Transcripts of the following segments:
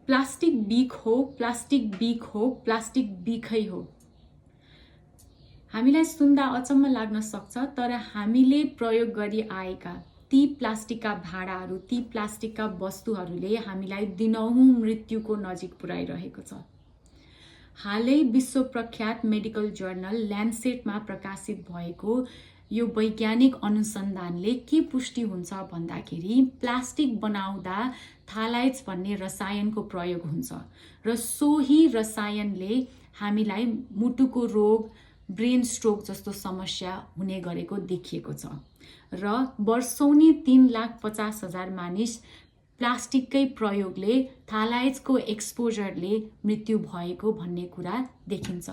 Plastic बिख हो, plastic बिख हो, प्लास्टिक बिखै हो। हामीलाई सुन्दा अचम्म लाग्न सक्छ, तर हामीले प्रयोग गरी आएका ती प्लास्टिकका भाँडाहरू, ती प्लास्टिकका वस्तुहरूले हामीलाई दिनहुँ मृत्युको नजिक पुर्याइरहेको छ। हालै विश्व प्रख्यात मेडिकल जर्नल ल्यान्सेटमा प्रकाशित भएको यो वैज्ञानिक अनुसन्धानले के पुष्टि हुन्छ भन्दाखेरि प्लास्टिक बनाउँदा थालाइड्स भन्ने रसायनको प्रयोग हुन्छ र सोही रसायनले हामीलाई मुटुको रोग, ब्रेन स्ट्रोक जस्तो समस्या हुने गरेको देखिएको छ र वर्षौनी 3,50,000 मानिस प्लास्टिककै प्रयोगले थालाइड्सको एक्सपोजरले मृत्यु भएको भन्ने कुरा देखिन्छ।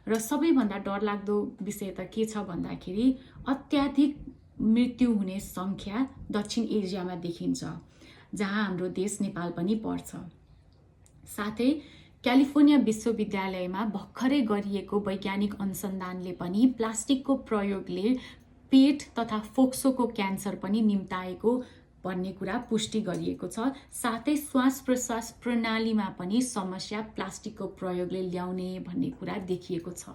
र सबैभन्दा डरलाग्दो विषय त के छ भन्दाखेरि अत्याधिक मृत्यु हुने संख्या दक्षिण एसियामा देखिन्छ, जहाँ हाम्रो देश नेपाल पनि पर्छ। साथै क्यालिफोर्निया विश्वविद्यालयमा भर्खरै गरिएको वैज्ञानिक अनुसन्धानले पनि प्लास्टिकको प्रयोगले पेट तथा फोक्सोको क्यान्सर पनि निम्ताएको भन्ने कुरा पुष्टि गरिएको छ। साथै श्वास प्रश्वास प्रणालीमा पनि समस्या प्लास्टिकको प्रयोगले ल्याउने भन्ने कुरा देखिएको छ।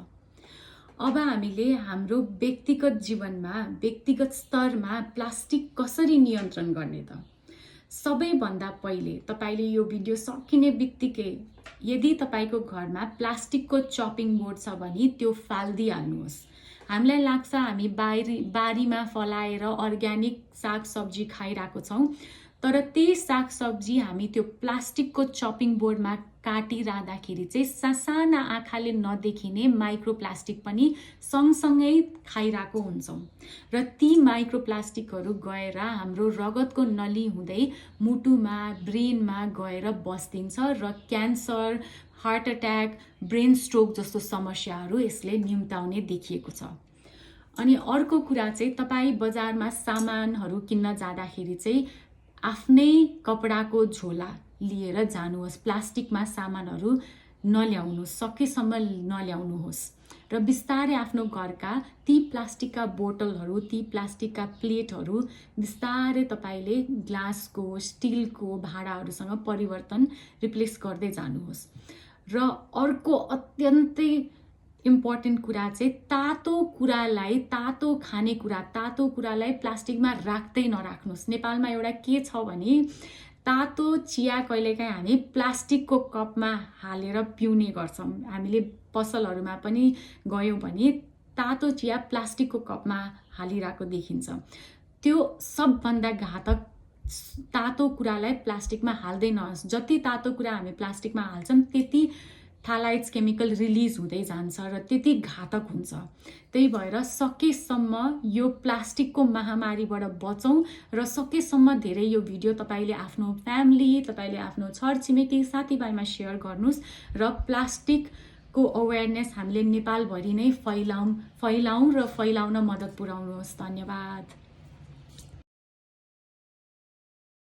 अब हामीले हाम्रो व्यक्तिगत जीवनमा, व्यक्तिगत स्तरमा प्लास्टिक कसरी नियन्त्रण गर्ने त? सबैभन्दा पहिले तपाईले यो भिडियो सकिने बित्तिकै यदि तपाईको घरमा प्लास्टिकको चपिङ बोर्ड छ भने त्यो फाल्दिहाल्नुहोस्। हामीलाई लाग्छ हामी बारीमा फलाएर अर्ग्यानिक सागसब्जी खाइरहेको छौँ, तर त्यही सागसब्जी हामी त्यो प्लास्टिकको चपिङ बोर्डमा काटिरहँदाखेरि चाहिँ सासाना आँखाले नदेखिने माइक्रोप्लास्टिक पनि सँगसँगै खाइरहेको हुन्छौँ र ती माइक्रोप्लास्टिकहरू गएर हाम्रो रगतको नली हुँदै मुटुमा, ब्रेनमा गएर बस्दिन्छ र cancer, heart attack, brain stroke जस्तो समस्याहरू यसले निम्ताउने देखिएको छ। अनि अर्को कुरा चाहिँ तपाईँ बजारमा सामानहरू किन्न जाँदाखेरि चाहिँ आफ्नै कपडाको झोला लिएर जानुहोस्। प्लास्टिकमा सामानहरू नल्याउनुहोस्, सकेसम्म नल्याउनुहोस् र बिस्तारै आफ्नो घरका ती प्लास्टिकका बोतलहरू, ती प्लास्टिकका प्लेटहरू बिस्तारै तपाईले ग्लासको, स्टिलको भाँडाहरूसँग परिवर्तन, रिप्लेस गर्दै जानुहोस्। र अर्को अत्यन्तै इम्पोर्टेन्ट कुरा चाहिँ तातो कुरालाई, तातो खानेकुरा, तातो कुरालाई प्लास्टिकमा राख्दै नराख्नुहोस्। नेपालमा एउटा के छ भने तातो चिया कहिलेकाहीँ हामी प्लास्टिकको कपमा हालेर पिउने गर्छौँ। हामीले पसलहरूमा पनि गयौँ भने तातो चिया प्लास्टिकको कपमा हालिरहेको देखिन्छ। त्यो सबभन्दा घातक। तातो कुरालाई प्लास्टिकमा हाल्दै नहोस्। जति तातो कुरा हामी प्लास्टिकमा हाल्छौँ त्यति थालाइड्स केमिकल रिलिज हुँदै जान्छ र त्यति घातक हुन्छ। त्यही भएर सकेसम्म यो प्लास्टिकको महामारीबाट बचौँ र सकेसम्म धेरै यो भिडियो तपाईले आफ्नो फ्यामिली, तपाईले आफ्नो छरछिमेकी, साथीभाइमा सेयर गर्नुहोस् र प्लास्टिकको अवेरनेस हामीले नेपालभरि नै फैलाउँ र फैलाउन मद्दत पुर्याउनुहोस्। धन्यवाद।